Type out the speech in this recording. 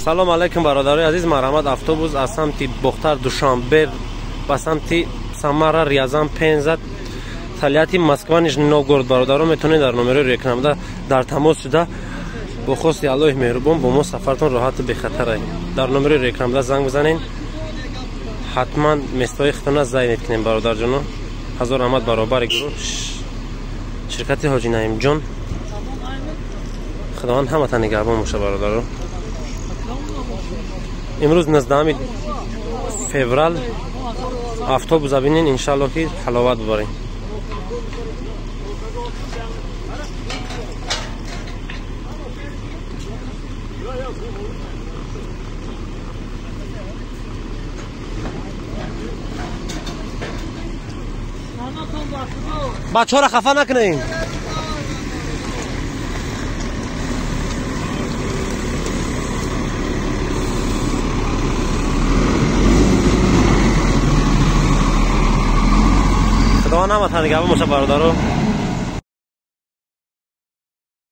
Салом алейкум, бародарои азиз. Марҳамат, автобус аз самти Бохтар, Душанбе ба самти Самара, Рязан, Пенза, Тольятти, Москва, Нижний Новгород. Бародаро, метавонед дар номерои рекламада дар тамос шуда, бо хости Аллоҳи меҳрубон бо мо сафартон роҳату бехатара. Дар номерои рекламада занг бизанед, ҳатман местои худтона зайнед кунем. Бародарҷоно, ҳазор раҳмат баробари гурӯҳ ширкати Ҳоҷи Наимҷон. Худованд ҳаматан нигаҳбон боша, бародаро. Имрӯз 19 феврал автобуса бинен, иншалло ки ҳаловат бибарем. Бачаҳоро хафа накунем. Худованд ҳаматан нигаҳбон боша, бародаро.